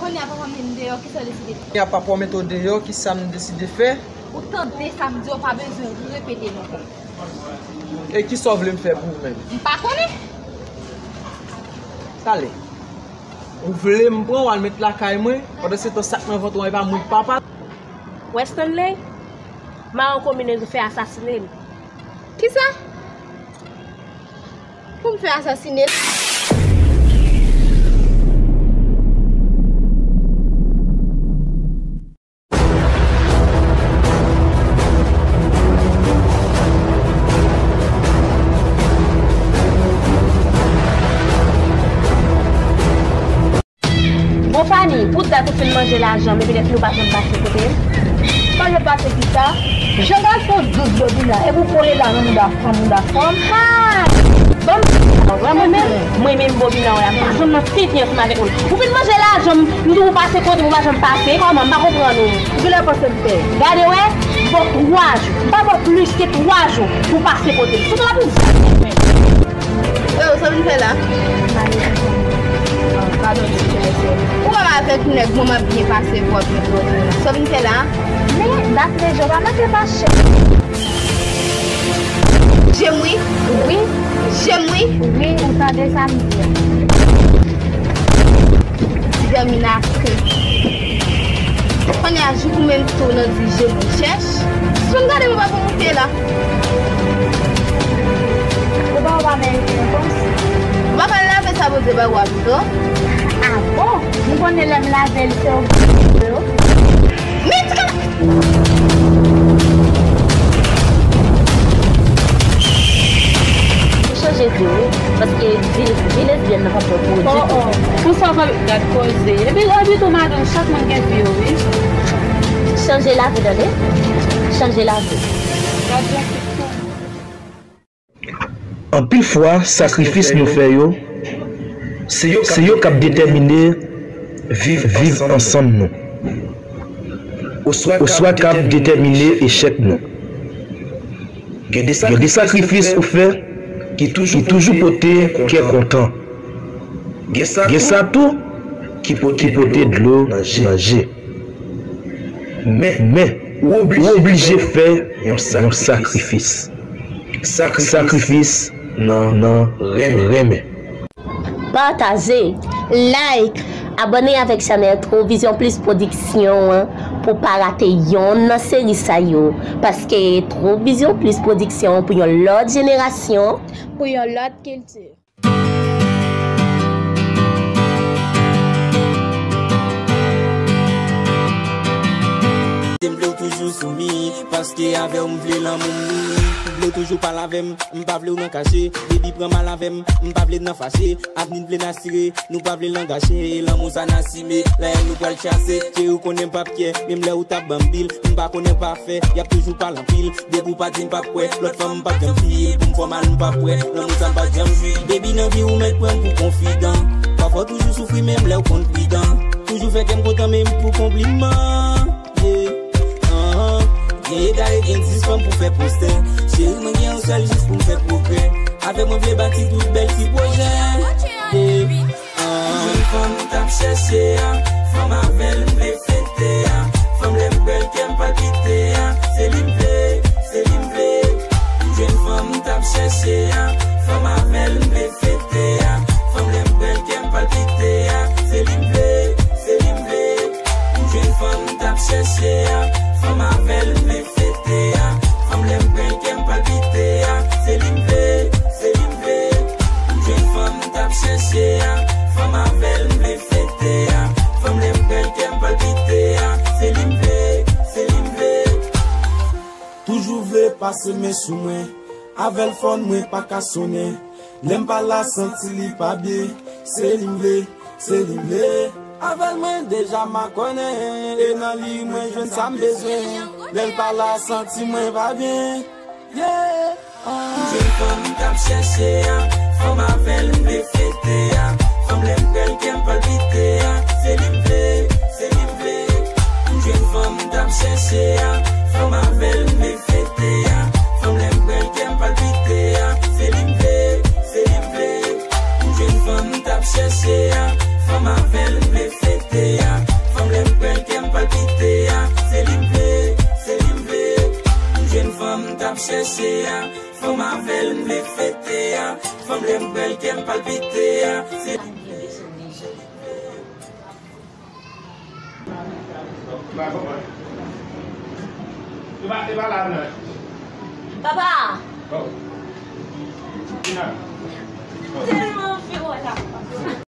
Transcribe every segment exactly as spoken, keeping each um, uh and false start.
Kounye a papa m met m deyò, kisa w deside fè? Kounye a papa w mete w deyò, kisa m deside fè? Ou tande sa m di w, pa bezwen repete l ankò. E kisa w vle m fè pou ou menm? M pa konnen. Talè. Ou vle m pran w al met lakay mwen, pandan se tan sa k nan vant ou an e pa mwen k papa l? Wè Stanley, mawon kombinezon fè asasine l. Kisa? Pou m fè asasine l? Bon, Fanny, pou dat ou fin manje lajan m, epi lè nou pa janm pase kote m? Pa janm pase kisa? Jan gason dous Bobina, epi w kole la nan mouda fanm, mouda fanm. Ha! Ban m sa, vrèman menm, mwen menm Bobina, wè, m pa janm nan tenten ansanm avèk moun. Ou fin manje lajan m, m di w pase kote m, ou pa janm pase, kòman, m pa konprann ou. Ou genlè panse m pè. Gade, wè, m ba w twa jou, m pa ba w plis ke twa jou pou pase kote m. Sou sa pou Yo, sa w vin fè la? Padon, mesye, mesye. Ou wè m avèk nèg, mwen m ap byen pase, pou w ap byen pase. Sa w vin fè la? Men, dat le jan pa manke pa chè. Je m wi. Wi. Je m wi. Wi, ou tande sa m di a. Ti vèmin a ke. Kounye a, jouk ou menm tou nan di je m chèch. Sou m gade mwen pa pou moute la. Ou pa, ou pa merite repons. Ou pa pral lave sa Bondye ba ou a pito? Ah bon? M konnen lè m lave l se ou yo. Mèt ka. Ou chanje vi w wi, paske vi, vi lesbyèn nan pa bon pou ou ditou. Oh, oh. Pou sa w pa gad koze. Epi, epi tou madanm, chak moun gen vi yo wi. Chanje lavi, tande? Chanje lavi. Gad jan fi tou. Anpil fwa, sakrifis nou fè yo, se yo k ap detèmine viv, viv ansanm nou, oswa k ap detèmine echèk nou. Gen de sakrifis ou fè ki toujou pote kè kontan. Gen sa tou ki pote, ki pote dlo nan je. Men, men, ou oblije fè yon sakrifis. Sakrifis nan, nan renmen. Pataje, like, abòne avèk chanèl Trovision Plus Production an pou pa rate yonn nan seri sa yo. Paske Trovision Plus Production pou yon lòt jenerasyon, pou yon lòt kilti. M vle w toujou sou mi, paske avè w m vle lanmou m. M vle w toujou pale avè m, m pa vle w nan kache. Baby pran mal avè m, m pa vle n nan fache. Avni n vle n asire, nou pa vle l angaje. Lanmou sa n asime, lè nou pral chase. Cheri w konnen m p ap kyè, menm lè ou t ap ban m bil. M pa konnen pa fè, y ap toujou pale anpil. Depi w pati m p ap kwè, lòt fanm m p ap janm fiye. Pou m fè w mal m p ap kwè, lanmou sa m pa t janm jwi. Baby nan vi w mèt pran m pou konfidan. Pafwa w toujou soufri menm lè w konn pridan. Toujou fè kè m kontan menm pou konpliman. Yeah, uh-huh. Gen egare gen dis fanm pou fè postè. Cheri mwen gen yon sèl jis pou m fè pwogrè. Avè mwen vle bati tout bèl ti pwojè. Yeah. Ou jwenn fanm m t ap chèche a, fanm avè l m vle fete a, fanm lè m kwè l kè m palpite a, se li m vle, se li m vle. Ou jwenn fanm m t ap chèche a, fanm avè l m vle fete a, fanm lè m kwè l kè m palpite a, se li m vle, se li m vle. Ou jwenn fanm m t ap chèche a, fanm avè l m vle fete a, fanm lè m kwè l kè m palpite a, se li m vle, se li m vle. Ou jwenn fanm m t ap chèche a, fanm avè l m vle fete a, fanm lè m kwè l kè m palpite a, se li m vle, se li m vle. Toujou vle pase men sou mwen, avè l fòn mwen pa ka sonnen. Lè m pa la santi li pa byen, se li m vle, se li m vle. Avè l mwen deja makònen, e nan li mwen jwenn sa m bezwen. Lè l pa la santi mwen pa byen, yeah. Ou jwenn fanm m t ap chèche a, fanm avè l m vle fete a, fanm lè m kwè l kè m palpite a, se li m vle, se li m vle. Ou jwenn fanm m t ap chèche a, fanm avè l m vle fete a, fanm lè m kwè l kè m palpite a, se li m vle, se li m vle. Ou jwenn fanm m t ap chèche a, fanm avè l m vle fete a, Avè l m vle fete a, fanm lè m pran l kè m palpite a. Se Papa! Tèlman anvi wè la.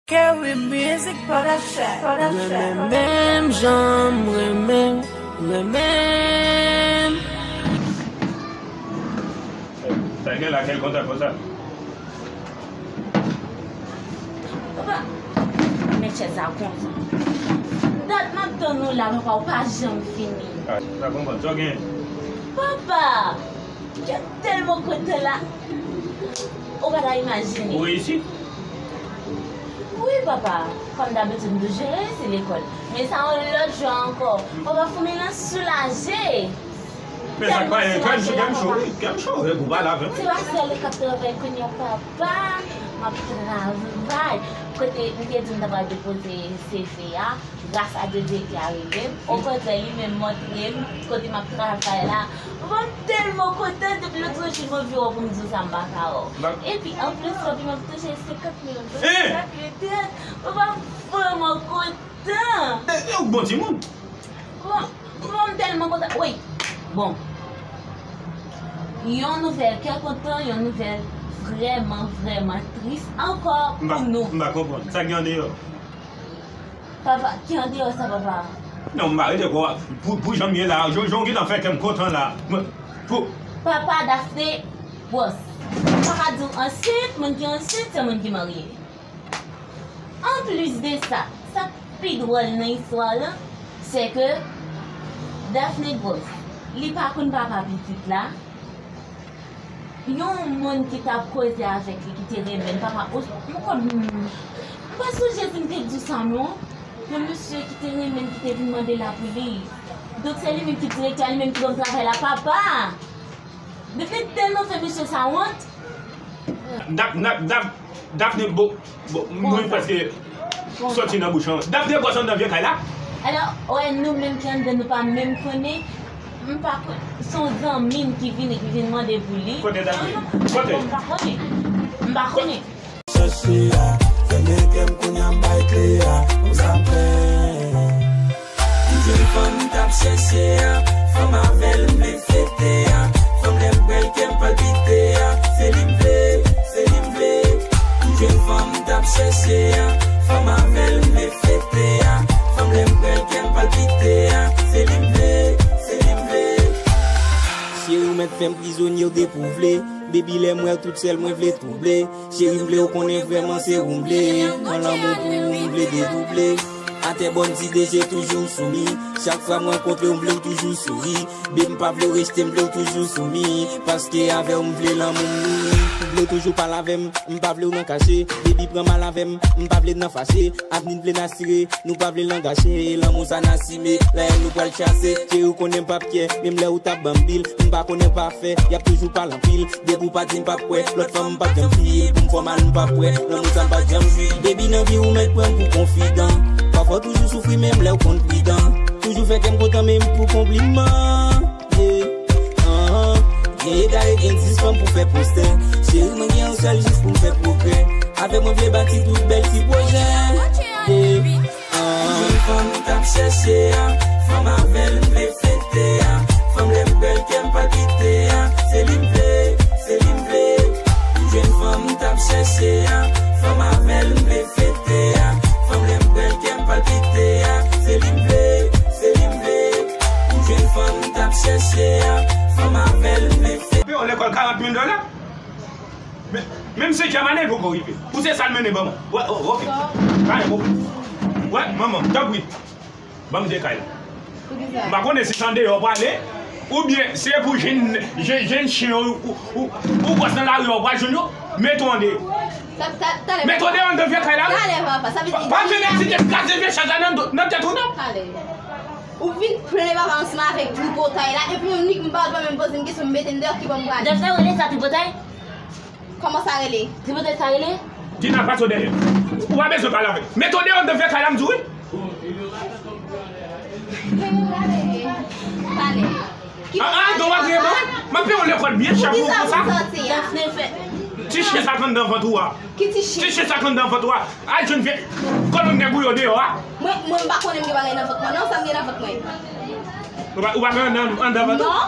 Kerry Music Production. Renmen menm jan m renmen, renmen. Sa gen la, kèl kontan konsa. Papa, men chèz la konsa. Dat m ap tann ou la, papa, ou pa janm vini. Ah, sa konprann, sa w gen? Papa, m tèlman kontan la. Ou pa ta imajine. Ou reyisi? Wi, papa. Kòm dabitid, m toujou reyisi lekòl. Men sa yon lòt jwa ankò. Papa, fanmi an soulaje. Men sa k pa gen kè m cho, kè m cho, wi, kè m cho, e gou pa la avè m. Se pa sèl ou k ap travay kounye a, papa. M ap travay. Kote m te di m ta pral depoze C V a, gras a Dye, Dye ki arive m. Okontrè, li menm montre m kote m ap travay la. Papa, m tèlman kontan, depi lòt jou m anvi wè w pou m di w sa, m pa ka wè w. Epi, anplis, epi m ap touche senkant mil dola chak lete. Papa, m vrèman kontan. E, e, ou bon timoun. Bon, bon, m tèlman kontan. Wi. Bon. Yon nouvèl kè kontan, yon nouvèl vrèman, vrèman tris ankò pou nou. M pa konprann. Sa ki andeyò? Papa, ki andeyò sa, papa? Non, m pa rete kwa. Pou, pou jan m ye la, jan, jan w gentan fè kè m kontan la. Mwen, pou Papa Daphné Bros. M pa ka di w ansent, moun ki ansent, se moun ki marye. Anplis de sa, sa k pi dwòl nan istwa lan, se ke Daphné Bros, li pa konn papa pitit la. Yon moun ki t ap koze avèk li, ki te renmen l, papa, o, m konn, m pa sonje si m te di w sa non. Yon mesye ki te renmen l, ki te vin mande l la pou li. Donk, se li menm ki direktè a, li menm ki ban m travay la, papa! Depi tèlman fè mesye sa wont. Dap, dap, dap, Daphné, bon, bon, mwen prèske soti nan bouch an. Daphné, bwè sa anndan vye kay la. Alò, wè, nou menm ki anndan, nou pa menm konnen. M pa konn, se yon zanmi m ki vini, ki vin mande pou li. Kote Daphné? Kote? M pa konnen. M pa konnen. Chèche a, fèmen kè m kounye a m bay kle a, pou sa m fè. M jwenn fanm m t ap chèche a, fanm avè l m vle fete a, fanm lè m pran l kè m palpite a, se li m vle, se li m vle. M jwenn fanm m t ap chèche a, fanm avè l m vle fete a, fanm lè m pran l kè m palpite a, se li m vle, se li m vle. Cheri, ou mèt fè m prizonye w depi w vle, baby, lè m wè w tout sèl, mwen vle twouble. Cheri, m vle w konnen vrèman se ou m vle. Pran lanmou pou ou, m vle dedouble. Atè bòn ti deje toujou sou mi. Chak fwa m rankontre w, m vle w toujou souri. Baby, m pa vle w rejte, m vle w toujou sou mi. Paske avè w, m vle lanmou m nouri. M vle w toujou pale avè m, m pa vle w nan kache. Baby, pran mal avè m, m pa vle n nan fache. Avni n vle n asire, nou pa vle l nan gache. Lanmou sa n asime, lè nou pral chase. Cheri, ou konnen m p ap kyè, menm lè ou t ap ban m pil. M pa konnen pa fè, y ap toujou pale anpil. Depi w pa di m p ap kwè, lòt fanm m p ap janm fiye. Pou m fè w mal m p ap kwè, lanmou sa m pa janm jwi. Baby, nan vi ou mèt pran m pou konfidan. Pafwa w toujou soufri menm lè w konn pridan. Toujou fè kè m kontan menm pou konpliman. Yeah. Ah, ah. Gen eda e gen dis fanm pou fè postè. Cheri, mwen gen yon sèl jis pou m fè pwogrè. Avè mwen vle bati tout bèl ti pwojè. Yeah. Ah. Jwenn fanm m t ap chèche a, fanm avè l m vle fete a, fanm lè m pran l kè m palpite a, se li m vle, se li m vle. M jwenn fanm m t ap chèche a, fanm avè l m vle fete a, fanm lè m pran l kè m palpite a, se li m vle, se li m vle. M jwenn fanm m t ap chèche a, fanm avè l m vle fete. Yon lekòl karant mil dola? Men, menm senkyèm ane l poko rive. Ou se sa l mennen ban mwen. Wè, o, oke. Pa gen pwoblèm. Wè, manman, tanpri. Ban m de kay la. M pa konnen si se andeyò w prale, oubyen se pou jenn, jenn, jenn chen yo, ou, ou, ou gwòs nan lari a, ou pral jwenn yo, mete w andeyò. Mete w andeyò anndan vye kay la, wi. Pa vin eksite, kraze vye chaj la nan do, nan tèt ou, non. Ou vin plenn papa ansanm avèk tripotay la, epi yon nik m pa wè l pa menm poze m kesyon, m mete m deyò, ki bò m prale? Dèfè, w rele sa tripotay? Kòman sa rele? Tripotay sa rele? Dina, pase w dèyè. Ou pa bezwen pale avè l. Mete w deyò anndan vye kay la, m di w, wi. Pale. Ah, ah, non, w ap riye non. M ap peye w lekòl byen chè pou w konsa. Dafne fè. Ti chen sa k anndan vant ou a. Ki ti chen? Ti chen sa k anndan vant ou a. Al jwenn vye kolonn nèg ou yo deyò a. Mwen, mwen m pa konnen m gen bagay nan vant mwen non, sa m gen nan vant mwen. Ou pa, ou pa gen anndan, anndan vant ou? Non.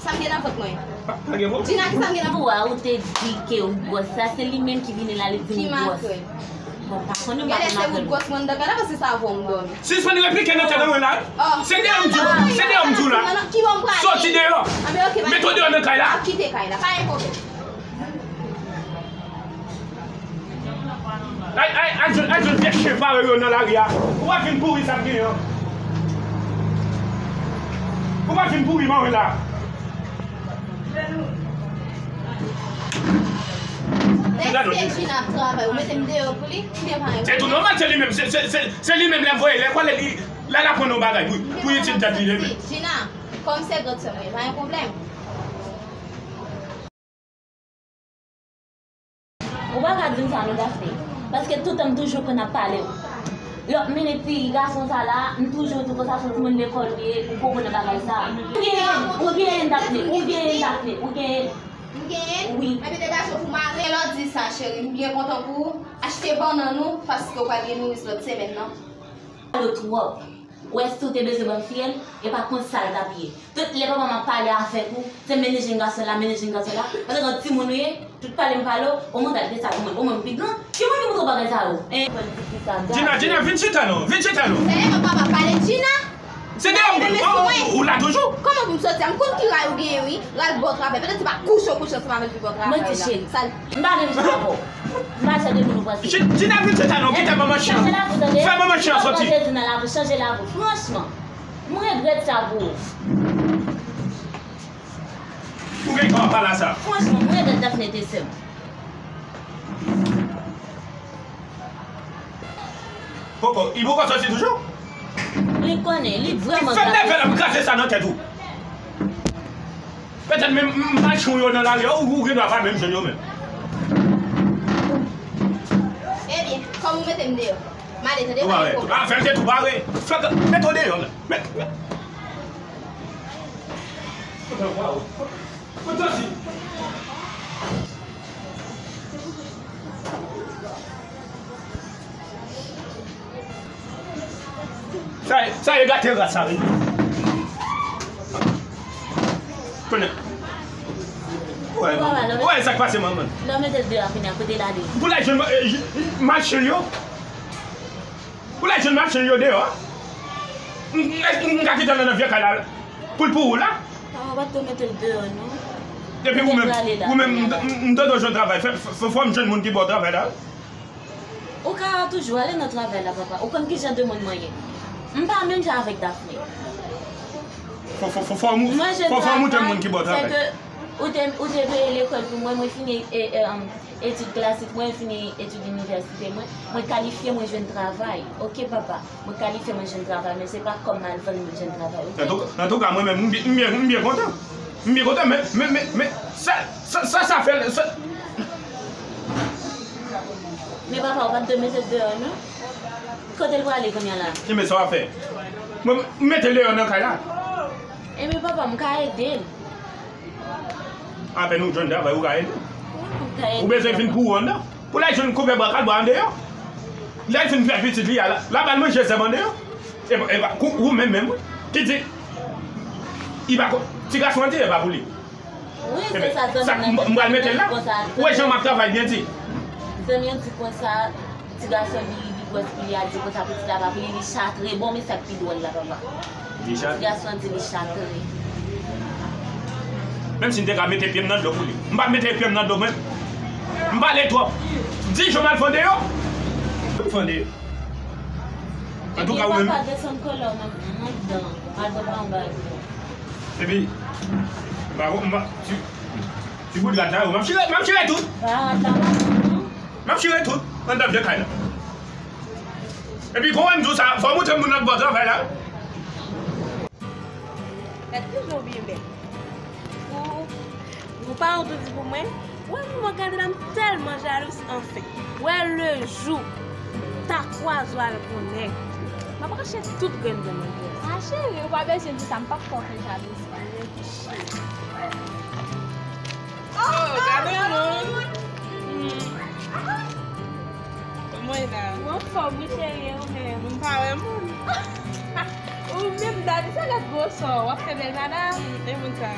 Sa m gen nan vant mwen? Pa, pa gen bon. Gina, ki sa m gen nan vant? Pou a ou te di ke ou gwòs la, se li menm ki vini la, li di m gwòs. Ki makrèl? Bon, pa konnen, m pa konn makrèl. Genlè se ou gwòs mwen anndan kay la, paske sa avè w m dòmi. Sispann replike nan tèt mwen la. Se deyò m di w, se deyò m di w la. Soti deyò. Mete w deyò nan kay la. Kite kay la, pa gen pwoblèm. Ay, ay, ay, jwenn, ay, jwenn vye chen parèy yo nan lari a. Ou pa vin pouri sa k genyen an. Ou pa vin pouri mwen la. Nèg se Gina ap travay, ou mete m deyò pou li, oubyen pa gen pwoblèm? Se tou nòmal, se li menm, se, se, se, se li menm lè m voye, lè kwale li, la, la pran yon bagay pou, pou itil tèt li, li menm. Gina, kòm se grandsè mwen, pa gen pwoblèm. Ou pa ka di m sa non, Dafne. Paske toutan m toujou konn ap pale w. Lòt minit ti gason sa la, m toujou di konsa se timoun lekòl ou ye, ou poko nan bagay sa. Ou genyen, ou genyen, Dafne, ou genyen, Dafne, ou genyen. M genyen? Wi. Envite gason pou mare. Lè w di sa, cheri, m byen kontan pou ou. Achte bannann ou, paske w pral gen nouris lòt semèn nan. Pale twòp. Ou wè si w te bezwen ban m fiyèl, e pa konsa l t ap ye. Tout lè papa m ap pale avèk ou, se mennen jèn gason la, mennen jèn gason la. Pandan yon timoun ou ye, tout pale m pale w, ou mentalité sa timoun, ou menm pi gran. Ki moun ki montre w bagay sa yo? Hein? Gina, Gina, vin chita non, vin chita non. Sèlman papa pale Gina. Se deyò m, ou la toujou. Kòman pou m soti a? M konn ki ray ou genyen wi. Raz bò travay. Petèt se pa kouche w kouche ansanm avèk li bò travay la. Mwen di cheri. M pa menm jan avè w. M pa jan de moun ou panse. Gina, vin chita non, kite manman chen. Chanje lavi w tande. Fè manman chen soti. Chanje lavi w, franchman. M regrèt sa pou ou. Ou gen kò pa la sa. Franchman, m regrèt Dafne te sè m. Poko, li poko soti toujou? Li konnen, li vrèman gratis. Fè m leve la, m kraze sa nan tèt ou. Petèt menm m, m machin yo nan lari a, ou, ou gen dwa pa menm jwenn yo menm. Ebyen, kòm ou mete m deyò, m ale tande, pa gen pwoblèm. Ah, fè m te tou bare. Fè m mete w deyò la. Met, met. Sa, sa e gate ras sa wi. Konnen. Ou wè, ou wè sa k pase manman. Lè w mete l deyò a kounye a, kote l ale? Pou l al jwenn, eh, machin yo. Pou l al jwenn machin yo deyò a. M, m, m ka kite l nan vye kay la pou l pou ou la. Papa, w pa t dwe mete l deyò non. Epi ou menm, ou menm, m, m, m tande w jwenn travay. Fè, fè, fò m jwenn moun ki ba w travay la. Ou ka toujou ale nan travay la, papa. Ou konn ki jan de moun mwen ye. M pa menm jan avèk Dafne. Fò, fò, fò, fò, fò, fò montre moun ki ba w travay. Ou te, ou te peye lekòl pou mwen, mwen fini e, e, um, etid klasik mwen, fini etid inivèsite mwen, mwen kalifye, mwen jwenn travay. Oke, papa, mwen kalifye, mwen jwenn travay, men se pa kòm m al vann mwen jwenn travay, oke? Antouka, antouka, mwen menm, m byen, m byen, m byen kontan. M byen kontan, men, men, men, men, sa, sa, sa, sa fè, sa. Men papa, ou pa t dwe mete l deyò, non? Kote l prale kounye a la? Enben, sa w ap fè? Mwen, m mete l deyò nan kay la. Enben, papa, m ka ede l. Apèn ou jwenn travay, ou ka ede. Ou bezwen vin pou ou anndan. Pou l al jwenn kouvè bwa kalbwa andeyò. Lè l fin fè pitit li a, l ap al manje zèb andeyò. E pa, e pa, kou, ou menm menm, wi. Ki di, li pa ko, ti gason an di, e pa pou li. Wi, se sa, zanmi m, m pral mete l la. Ou wè jan m ap travay byen di. Zanmi an di konsa, ti gason li, li gwòs pou li a di konsa, pitit la pa pou li, li chatre. Bon, men sa k pi dwòl la, papa. Ti gason an di li chatre. Menm si m te ka mete pye m nan dlo pou li. M p ap mete pye m nan dlo mwen. M pale twòp. Di jan m al fè andeyò. M fè andeyò. Antouka, ou menm. Papa, desann kolè w nan, nan dan. Madanm anba yo. Epi, m pa, m pa, ti, ti bout rad la, m ap chire, m ap chire tout. Pa rad la, pa non. M ap chire tout anndan vye kay la. Epi, kon wè m di w sa, fò w montre moun lòt bò travay la. Gad ki jan w byen bèl. Ou, ou pa wont ou di pou mwen. Wè, mwen gade la, m tèlman jalous, anfen. Wè, le jou, ta kwaze w avèk yon nèg. M ap Mache tout grenn grenn nan kè. A cheri, ou pa bezwen di sa, m p ap fè w fè jalouzi. Oh, gade moun. Hmm. Kòman w ye la? Mwen anfòm wi cheri, e ou menm? M pa wè moun. Ou menm dadi sa gad gwo sò, w ap fè bèl madanm. Hmm, e moun sa?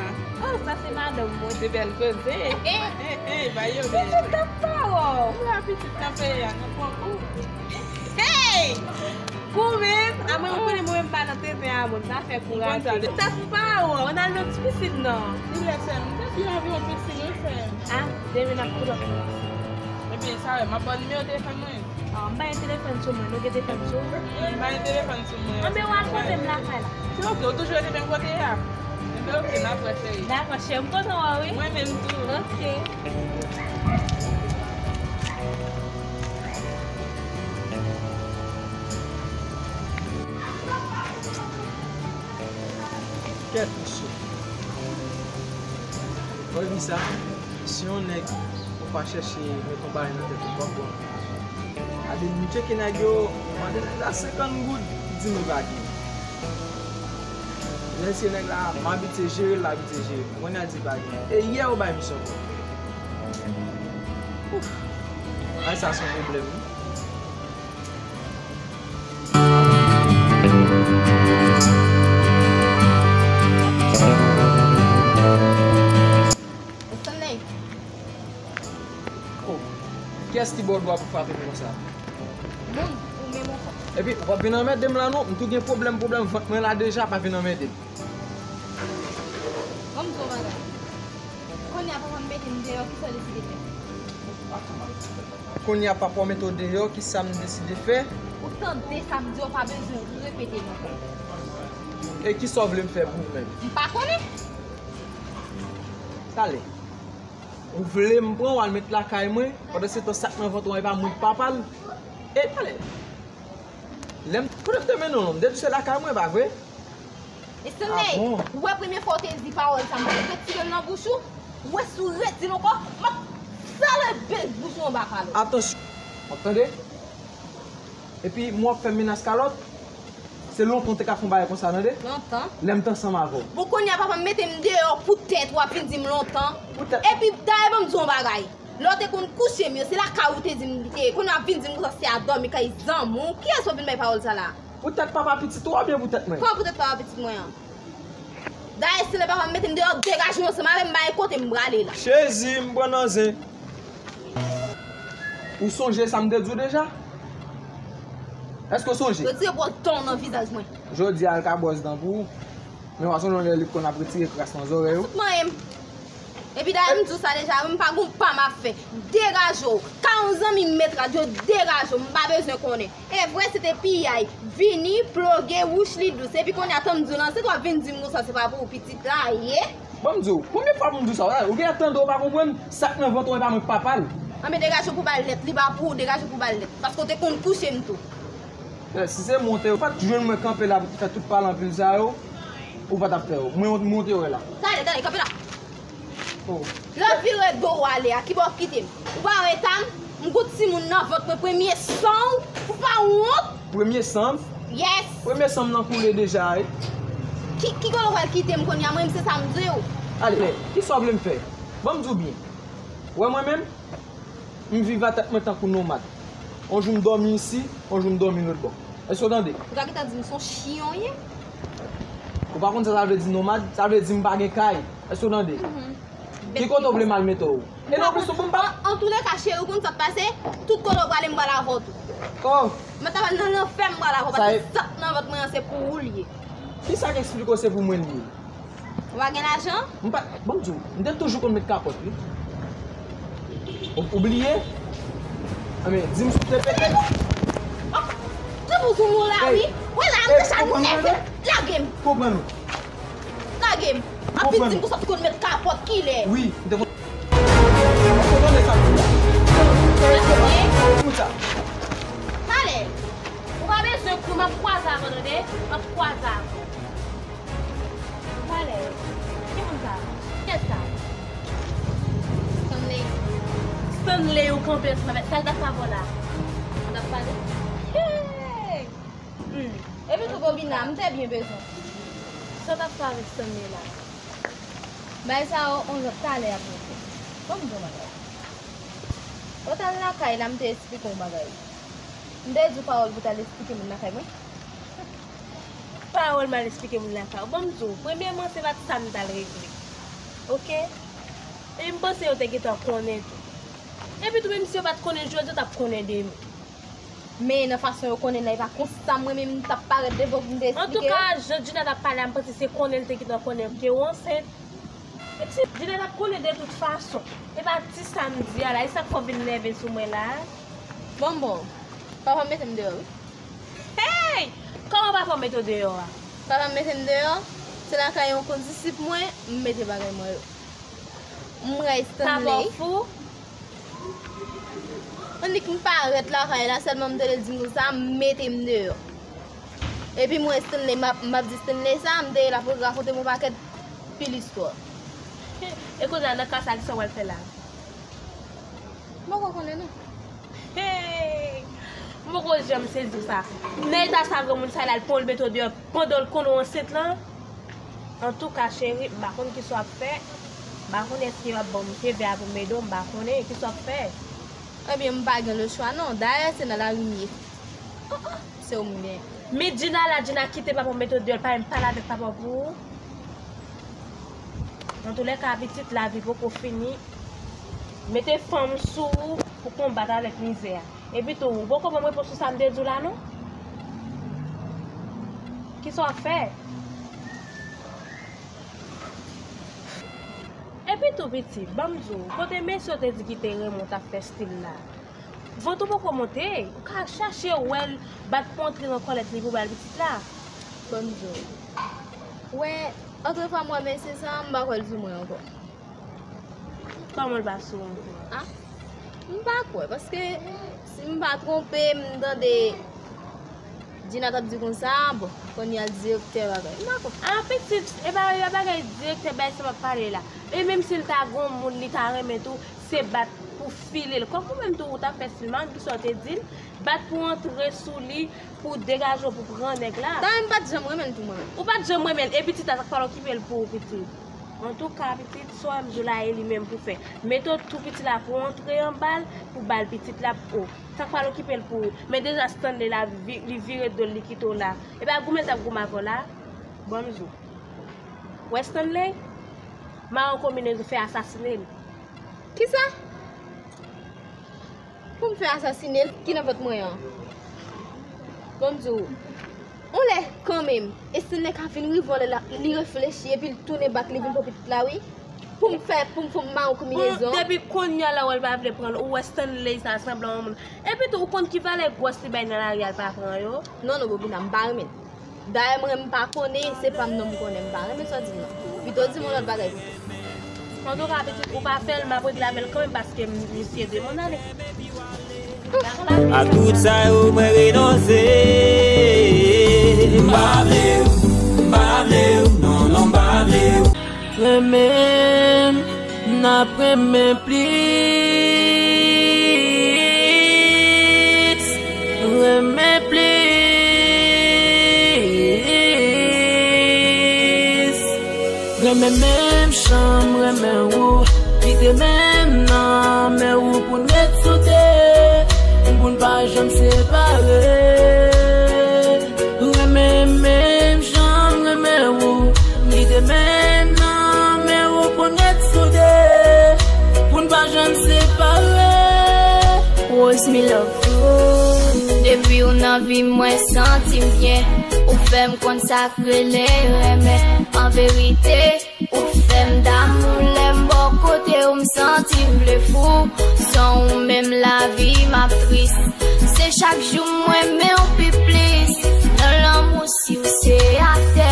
Oh, sa se madanm mwen. Se bèl koze. Eh, eh, eh, ba yo bèl. Pitit tap pa wè w. Ou la pitit nan peyi a, nou pran kou. Hey! Kou menm, a mwen, ou konnen mwen menm pa nan tenten a moun, sa fè kouraj. Tèt m pa wè w, ann al nan ti pisin nan. Li lè sè m, depi anviwon pisin wi sè m. Ah, demen n ap kout ap. Ebyen, sa wè, m ap ba w nimewo telefòn mwen. Ah, m pa gen telefòn sou mwen, nou gen telefòn sou? M pa gen telefòn sou mwen. Anben, w al kote m lakay la. Se oke, ou toujou rete menm kote a. Enben, oke, n ap wè, cheri. Dakò, cheri, m kontan wè w, wi. Mwen menm tou. Oke. Kèt, mesye. Wè vi sa, si yon nèg ou pa chèche met yon bagay nan tèt ou, w p ap bon. Gade, m tcheke nèg yo, m mande nèg la senkant goud, li di m li pa gen. Lè se nèg la, m abitye jere l, l abitye jere m. Kounye a l di l pa gen. E yè ou bay misye ankò. Ouf! Ay, sa se yon pwoblèm, wi. Stanley. Oh, kiyès ki ba w dwa pou frape m konsa? Moun, ou menm ankò. Epi, w p ap vin anmède m la non, m tou gen pwoblèm, pwoblèm vant mwen la deja, pa vin anmède m. Ban m di w yon bagay. Kounye a papa m mete m deyò, kisa w deside fè? Kounye a papa w mete w deyò, kisa m deside fè? Ou tande sa m di w, pa bezwen repete l ankò. E kisa w vle m fè pou ou menm? M pa konnen. Talè. Ou vle m pran w al met lakay mwen, pandan se tan sa k nan vant ou an, e pa mwen k papa l. E talè. Lè m, kote m te mennen w non? M te di w se lakay mwen, pa vre? Stanley, ah bon? Ou wè premye fwa w te di pawòl sa, m ap retire l nan bouch ou. Ou wè si w redi l ankò, m ap sale bèl bouch ou anba pale w. Atansyon. W ap tande? Epi mwen w ap fè m menas kalòt? Se lontan w te ka fè yon bagay konsa, tande? Lontan? Lè m t ansanm avè w. Bon, kounye a papa m mete m deyò poutèt w ap vin di m lontan. Poutèt? Epi dayè ban m di w yon bagay. Lè w te konn kouche m yo, se lakay ou te di m li te ye. Kounye a w ap vin di m konsa se a dòmi kay zanmi w. Kiyès w ap vin bay pawòl sa la? Poutèt papa pitit ou oubyen poutèt mwen? Kòman poutèt papa pitit mwen an? Dayè, si lè papa m mete m deyò, degaje w ansanm avè m, m pa gen kote m prale la. Jezi, m pran nan zen. Ou sonje sa m te di w deja? Èske w sonje? Retire bwòz dan w nan vizaj mwen. Jodi a, l ka bwòz dan pou ou. Men w a sonje yon lè li t konn ap retire kras nan zòrèy ou? Fout manyen m. Epi dayè m di w sa deja, wi, m pa gon pa m ap fè. Degaje w. Ka yon zanmi m met rad yo, degaje w. M pa bezwen konnen. E vre, se te piyay. Vini, ploge, wouch li dous. Epi kounye a, tann m di w lan, se w ap vin di m konsa, se pa pou ou pitit la ye. Ban m di w, konbyen fwa pou m di w sa? Ou gentan tande, ou pa konprann? Sa k nan vant ou an, e pa mwen k papa l. Anben, degaje w pou w ba l lèt. Li pa pou ou, degaje w pou w ba l lèt. Paske w te konn kouche m tou. Eh, si se mwen w te, ou pa t jwenn mwen kanpe la pou fè tout pale anpil sa yo, ou pa t ap fè yo. Mwen, mwen w te wè la. Talè, talè, kanpe la. Oh. Lè w vire do w ale a, ki bò w kite m? Ou pa wè eta m? M gon timoun nan vant mwen, premye san w, ou pa wont? Premye san m? Yes. Premye san m nan koule deja, wi. Ki, ki kote w pral kite m kounye a? Mwen menm se sa m di w. Ale, kisa w vle m fè? Ban m di w byen. Wè mwen menm, m viv a tèt mwen tankou nomad. On jou m dòmi isi, on jou m dòmi lòt bò. Èske w tande? Ou ta gentan di m se yon chiyon w ye? Ou pa konn sa sa vle di nomad? Sa vle di m pa gen kay. Èske w tande? Mhm. Ki kote w vle m al mete w? E nan plis tou pou m pa... An, antouleka, cheri, ou konn sa k pase? Tout kote w prale, m pral avè w tou. Oh! Mwen ta pral nan lanfè, m pral avè w, paske sa k nan vant mwen an, se pou ou l ye. Kisa k eksplike w se pou mwen l ye? Ou pa gen lajan? M pa, ban m di w, m te toujou konn met kapòt, wi. Ou, ou bliye? Anben, di m si w te pete. Oh, trip ou sou mwen la, wi. Wè la, m te sa nou nève. Lage m. Konprann ou? Lage m. Ap vin di m konsa ou konn met kapòt kilè? Wi, m te konn. Ou konn sa m di la? Lage m. Kout sa. Talè. Ou pa bezwen kouri, m ap kwaze avè w, tande? M ap kwaze avè w. Talè. Ki moun sa? Kiyès sa? Stanley. Stanley ou kanpe ansanm avè l. Sa l t ap fè avè w la? Sa l t ap pale? Hey! Hmm. Epi tou, Bobina, m te byen bezwen w. Sa w t ap fè avèk Stanley la? Bay sa yo, on lòt talè ap monte. Ban m di w yon bagay. Ou t al lakay la, m te eksplike w yon bagay. M te di w pawòl pou w t al eksplike moun lakay mwen. Pawòl m al eksplike moun lakay ou. Ban m di w, premyèman, se pa t sa m t al regle. Oke? E m panse yo te gentan konnen tou. Epi tou, menm si yo pa t konnen, jodi yo t ap konnen de m. Men nan fason yo konnen la, e pa konsa mwen menm m t ap parèt devan w pou m te eksplike yo. Antouka, jan Djina t ap pale a, m panse se konnen l te gentan konnen ke w ansent. Pitit, Djina t ap konnen de tout fason. E pa ti sa m di a la, e sa k fè w vin nève sou mwen la a. Bon, bon, papa m mete m deyò, wi. Hey! Kòman papa w mete w deyò a? Papa m mete m deyò, se lakay yon kondisip mwen, m mete bagay mwen yo. M ray Stanley. Papa w fou? Annik m parèt lakay la, sèlman m tande l di m konsa, m mete m deyò. Epi mwen, Stanley, m ap, m ap di Stanley sa, m te la pou rakonte m yon pakèt pil istwa. E kounye a, nan ka sa, kisa w pral fè la? M poko konnen, non. Hey! M poko janm sezi sa. Nan eta sa granmoun sa, l al pran w, l mete w deyò pandan l konnen w ansent lan. Antouka, cheri, m pa konn kisa w ap fè. M pa konnen èske w ap ban m fevè a pou m ede w, m pa konnen kisa w ap fè. Ebyen, m pa gen lechwa non. Dayè, se nan lari m ye. Se ou m gen. Men Djina la, Djina kite papa w mete w deyò, l pa menm pale avèk papa w pou ou. Antoulèka, pitit, lavi poko fini. Mete fanm sou ou pou konbat avèk mizè a. Epi tou, ou poko ban m repons sou sa m te di w la, non? Kisa w ap fè? Epi tou, pitit, ban m di w, kote mesye w te di ki te renmen w t ap fè stil la? Vant ou poko monte, ou ka chache wè l, bat pou antre nan kòlèt li pou ba l pitit la. Ban m di w. Wè, antre fwa m wè mesye sa, m pa kwè l sou mwen ankò. Kòman l pa sou ou ankò? Ah, m pa kwè, paske si m pa twonpe, m tande Djina t ap di konsa, bon, kounye a l direktè bagay. M pa kwè. Ah, pitit, e pa, e pa bagay direktè bagay sa m ap pale la. E menm si l ta gon moun li ta renmen tou, se bat pou file l. Kòm ou menm tou, ou t ap fè stil, m pa konn kisa w te di l, bat pou antre sou li, pou degaje w, pou pran nèg la. Dayè, m pa t janm renmen l tou, mwen menm. Ou pa t janm renmen l, e pitit la, sa k pral okipe l pou ou, pitit? Antouka, pitit, sa w ap di w la, e li menm pou fè. Mete w tou pitit la pou antre anba l, pou ba l pitit la, o. Sa k pral okipe l pou ou. Men deja Stanley la, vi-, li vire do l, li kite w la. E pa goumen l t ap goumen avè w la. Ban m di w. Wè Stanley? Mawon konbinezon fè asasine l. Kisa? Pou m fè asasine l, ki nan vant mwen an? Ban m di w, on lè, kanmenm, Stanley ka vin rive on lè la, li reflechi, epi l tounen bak, li vin pran pitit la, wi. Pou m fè, pou m fè on mawon konbinezon. Bon, depi kounye a la, wè l pa vle pran l, ou wè Stanley sa sanble yon moun. Epi tou, ou konn ki valè gwòs li bay nan lari a, l pa pran yo? Non, non, Bobina, m pa renmen l. Dayè, mwen, m pa konnen, se pa m non m konnen, m pa renmen sa w di m nan. Pito di m yon lòt bagay pito. Antouka, pitit, ou pa fè l, m ap regle avè l kanmenm paske m, misye de mon ane. A tout sa yo, mwen renonse. M pa vle w, m pa vle w, non, non, m pa vle w. Renmen m, n ap renmen plis. Renmen plis. Renmen menm jan m renmen ou. Kite men m nan men ou pou n ret sou tè. Pou n pa janm separe. Renmen menm jan m renmen ou. Kite men m nan men ou pou n ret sou tè. Pou n pa janm separe. Rose, me love. Depi w nan vi m, mwen santi m byen. Ou fè m konn sa k rele renmen. An verite, ou fè m damou, lè m bò kote w, m santi m vle fou. San ou menm lavi m ap tris. Se chak jou mwen renmen w pi plis. Nan lanmou, si w se atè,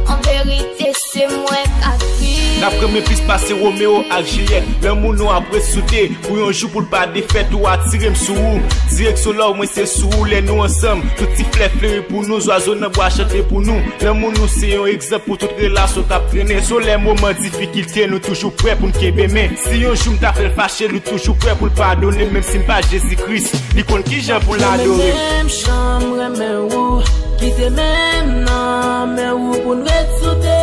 an verite, se mwen k aktris. N ap renmen plis pase Romeo ak Juliet. Lanmou nou ap ret soude. Pou yon jou pou l pa defèt, ou atire m sou ou. Direksyon love mwen se sou ou, lè nou ansanm. Tout ti flè fleri pou nou, zwazo nan bwa chante pou nou. Lanmou nou se yon egzanp pou tout relasyon k ap trennen. Solèy moman difikilte, nou toujou prè pou n kenbe men. Si yon jou m ta fè l fache, nou toujou prè pou l padone, menm si m pa Jezi Kris. Li konn kijan pou l adore. Renmen menm jan m renmen ou. Kite men m nan men ou pou n ret soude,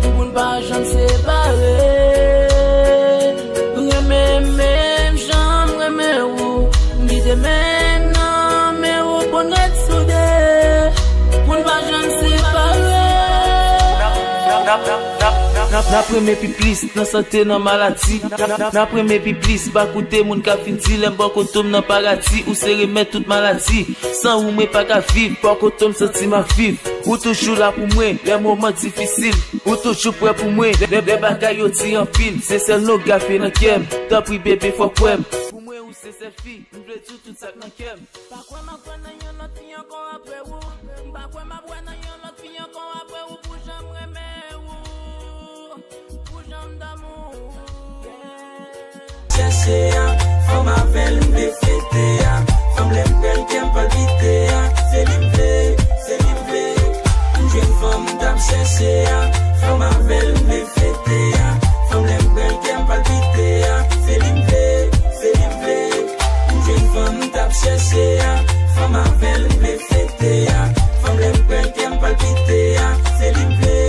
pou n pa janm separe. Renmen m menm jan m renmen ou. Kite men m nan men ou pou n ret soude, pou n pa janm separe. N ap renmen pi plis, nan sante, nan maladi. N ap renmen pi plis, pa koute moun k ap fin di lè m bò kote w m nan paradi. Ou se remèd tout maladi. San ou mwen pa ka viv, bò kote w m santi m ap viv. Ou toujou la pou mwen, lè moman difisil. Ou toujou prè pou mwen, lè, lè bagay yo di anpil. Se sèl non w grafe nan kè m. Tanpri bebe, fò kwè m. Pou mwen, ou se sèl fi, m vle di w tout sa k nan kè m. Pa kwè m ap wè nan yon lòt fi ankò apre ou. M pa kwè m ap wè nan yon lòt fi ankò apre ou pou jan m renmen ou. Pou jan m damou, yeah. Chèche a, fanm avè l m vle fete a. Fanm lè m pran l kè m palpite a. Se li m vle, se li m vle. M jwenn fanm m t ap chèche a. Fanm avè l m vle fete a. Fanm lè m pran l kè m palpite a. Se li m vle, se li m vle. M jwenn fanm m t ap chèche a. Fanm avè l m vle fete a. Fanm lè m pran l kè m palpite a. Se li m vle,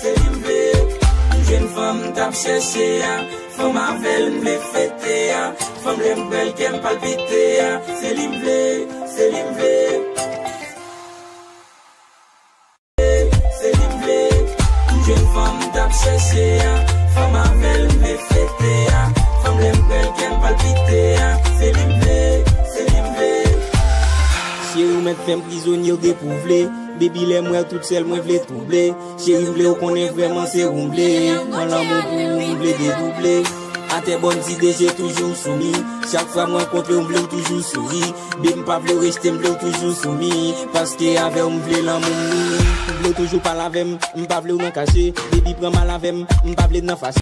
se li m vle. M jwenn fanm m t ap chèche a. Fanm avè l m vle fete a. Fanm lè m pran l kè m palpite a. Se li m vle, se li m vle. Se li m vle. M jwenn fanm m t ap chèche a. Fanm avè l m vle fete a. Fanm lè m pran l kè m palpite a. Se li m vle, se li m vle. Cheri, ou mèt fè m prizonye, ou gen pou vle. Baby, lè m wè w tout sèl, mwen vle twouble. Cheri, m vle w konnen vrèman se ou m vle. Nan lanmou pou ou, m vle dedouble. Atè bòn ti deje toujou sou mi. Chak fwa m rankontre w, m vle w toujou souri. Baby, m pa vle w rejte, m vle w toujou sou mi. Paske avè w, m vle lanmou m ni. M vle w toujou pale avè m, m pa vle w nan kache. Baby, pran mal avè m, m pa vle n nan fache.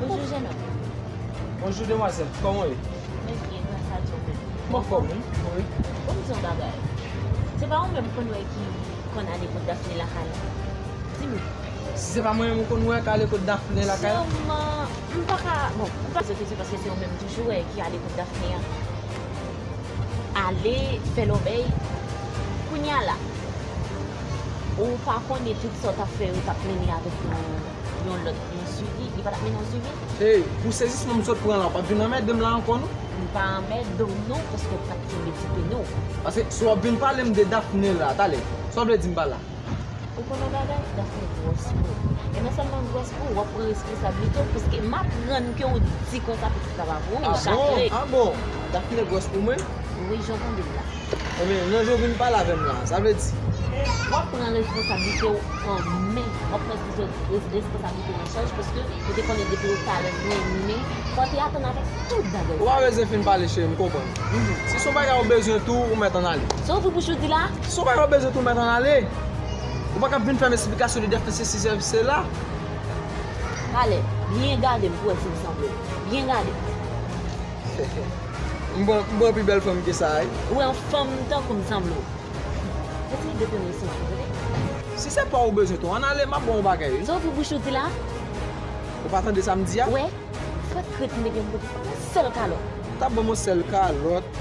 Bonjou, jennonm. Bonjou, demwazèl. Kòman w ye? Mwen byen, gras a Dye, ou menm? M anfòm, wi. Wi. Bon, m di yon bagay. Se pa ou menm m konn wè ki konn ale kot Dafne lakay la? Di m. Si se pa mwen menm ou konn wè k ale kot Dafne lakay la? Sèlman, m pa ka, bon, m pa ka di w kesyon paske se ou menm toujou wè ki ale kot Dafne an. Ale fè lòbèy. Kounye a la, ou pa konnen tout sa w t ap fè yo t ap mennen avèk yon, yon lòt, yon swivi. Li pa t ap mennen yon swivi? Ey, pou sezisman m sot pran la, w p ap vin anmède m la ankò non. M pa anmède w non, paske w pa t kenbe ti peni w. Paske si w ap vin pale m de Dafne la, talè, sa w vle di m pa la? Ou konn yon bagay? Dafne gwòs pou ou. E non sèlman gwòs pou ou, w ap pran responsablite w, paske m aprann ke w di konsa pitit la pa pou ou, chakre. Ah bon? Ah bon? Dafne gwòs pou mwen? Wi, jan w tande m la. Ebyen, nan jan w vin pale avè m la, sa vle di? W ap pran responsablite w an men. W ap pran res-, res-, responsablite w an chaj, paske ou te konnen depi ou talè mwen, men fò w te atann avèk tout bagay. Ou pa bezwen fin pale, cheri, m konprann. Mhm. Si se yon bagay ou bezwen tou, ou mèt ann ale. Sa w ouvri bouch ou di la? Si se yon bagay ou bezwen tou, ou mèt ann ale. Ou pa ka vin fè m esplikasyon de Dafne sesi, sela. Talè, byen gade m pou wè si m sanble w. Byen gade. M pran, m pran pi bèl fanm ke sa, wi. Ou wè yon fanm tankou m sanble w. Retire de pye w nan leson an, tande? Si se pa ou bezwen tou, ann ale, m ap ba w yon bagay, wi. Sa w ouvri bouch ou di la? Ou pa tande sa m di a? Ou wè? Frèt krèt m te gen pou yon sèl kalòt. Ou t ap ban m yon sèl kalòt.